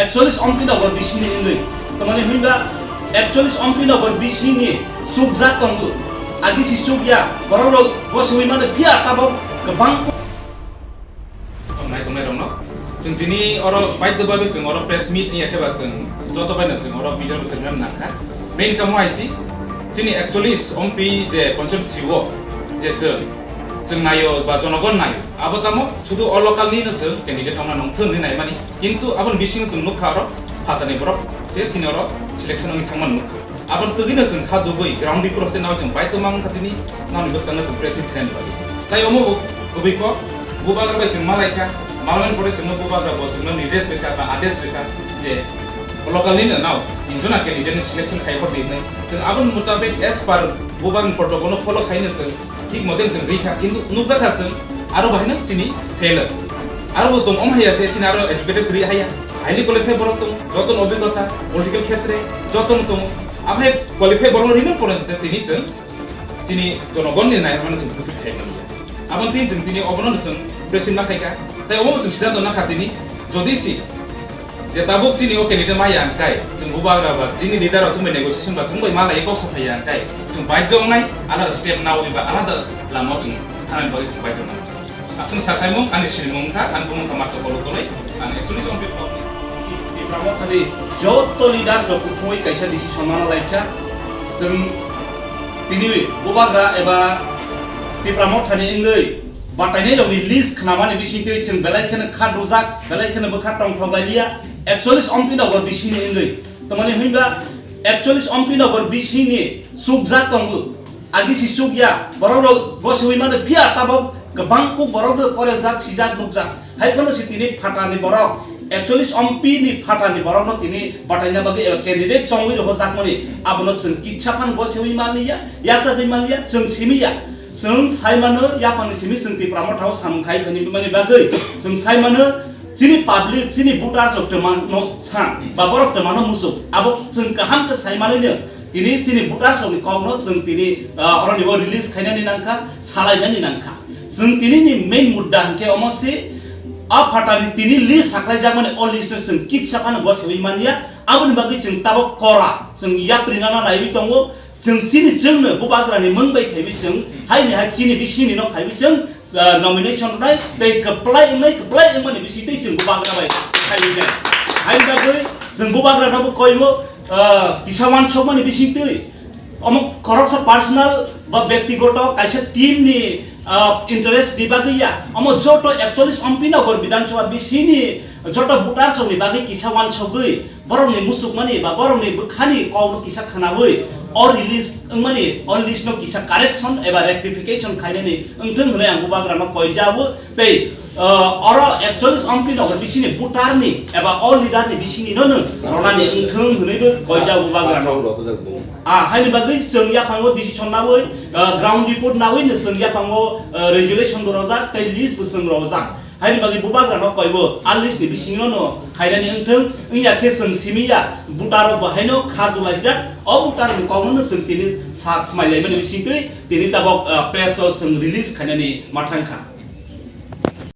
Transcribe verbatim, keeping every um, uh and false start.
Ekchollis Ompi Nogor bisingni wngwi, tamani hwnba ekchollis Ompi Nogor bisingni chukjak tongo. Agi si chukya, borok rok gosiwi mano phiya tabok kwbang. Nai tongnai rokno, chwng tini oro baidhyo babe chwng oro press meet wngya khe ba chwng joto baino chwng oro media rok kwrwngna nangkha. Main kamo hai si, chini ekchollis Ompi je constituency o je chwng, chwng naio ba jonogon naio, abo tamo sudu o local ni no chwng candidate wngna nongthwng hinwi naimani. Kintu aboni bisingo chwng nukha oro phatarni borok se chini oro selection wngwi thangmani nukha. Aboni twgwino chwng kha dugwi ground report hote nao chwng bai tongma wngkha tini nokni bwskango chwng press meet khlainani bagwi. Tai omo bo kwbwi kok, bubagra bai chwng malaikha, malmani pore chwngno bubagra bo chwngno nirdesh rwkha ba adesh rwkha je local nino nao tinjona candidate ni selection khai hor di hinwi. Chwng aboni mutabik as per bubagrani protocol no follow khaino chwng thik moten chwng rikha, kintu nukjakha chwng aro bahaino chini failure. Aro bo tong om haya je chini aro educated kwrwi haya, highly qualified borok tongo, jotono obhigota, political khetre jotono tongo. Abo hai qualified borok rimani pore tini chwng chini jonogonni naimano chwng thupri khai manya. Aboni tini chwng tini obono chwng press meet ma khaikha. Tai obo chwng siddhanto nakha tini, jodi si je tabuk chini o candidate maya hwnkhe, chwng bubagra ba chini leader rok chwng bai negotiation ba chwng bai malai kok saphaiya hwnkhe, chwng baidhyo wngnai, alada step nawi ba alada lama chwng thangnani bagwi chwng baidhyo wngnai. Aswk sakhaimung ani sinimung wngkha, ani bumung kha Marto Kolok Goloi, ang actually chwng Tipra-, Tipra Mothani joto leaders rok kuthumwi kaisa decision mana laikha. Chwng tini bubagra eba Tipra Mothani wngwi batainairokni list khnamani bisingtwi chwng belai kheno kha rwjak, belai kheno bwkha tongthok lai liya, ekchollis Ompi Nogor bisingni wngwi. Tamani hwnba ekchollis Ompi Nogor bisingni chukjak tongo. Agi si chukya, borok rok gosiwi mano phiya tabok kwbang kuk borok no porejak, sijak, nukjak. Hai phano si tini phatarni borok, ekchollis Ompi ni phatarni borok no tini bataina bagwi eba candidate chongwi rohorjakmani, abono chwng kitsa phano gosiwi manliya, yachagwi manliya, chwng simiya. Chwng sai mano, yaphangni simi chwng Tipra Motha o samung khai phani bimani bagwi chwng sai mano, chini public, chini voters rok twma no san, ba borok twma no musuk, abo chwng kaham khe sai manwi no, tini chini voters rok ni kok no chwng tini, ah, oroni bo release khainani nangkha, salainani nangkha. Chwng tini ni main mudda hwnkhe omo se, a phatani tini list saklaijakmani, o list no chwng kitsa phano gosiwi manya, aboni bagwi chwng tabok kora, chwng yapri nana naiwi tongo, Chwng chini chwngno bubagrani mung bai khaiwi chwng, haini hai chini bisingni no khaiwi chwng, ah, nomination rwnai tei kwplai wngnai, kwplai wngmani bisingtwi chwng bubagra bai khaiwi chwng. Haini bagwi chwng bubagrano bo koibo, ah, kisa uansukmani bisingtwi. Omo khoroksa personal ba bektigoto kaisa team ni, ah, interest ni bagwi ya. Omo joto ekchollis Ompi Nogor Bidhan Sabha bisingni joto voters rokni bagwi kisa uansugwi, borokni musukmani ba borokni bwkhani kokno kisa khwnawi, o release wngmani, o list no kisa correction eba rectification khainani wngthung hwnwi ang bubagrano koijago tei, ah, oro ekchollis Ompi Nogor bisingni voter ni eba o leader ni bisingni no no ronani wngthung hwnwi bo koijago bubagrano. Ah, haini bagwi chwng yaphango decision nawi, ah, ground report nawi no chwng yaphango, ah, resolution bo rojak tei list bo chwng rojak. Haini bagwi bubagrano koibo a list ni bisingo no khainani wngthung, wngya khe chwng simi ya, voter rok bo haino kha dulaijak, o voter ni kokno no chwng tini sa swmai laimani bisingtwi tini tabok, ah, press o chwng release khainani ma thangkha.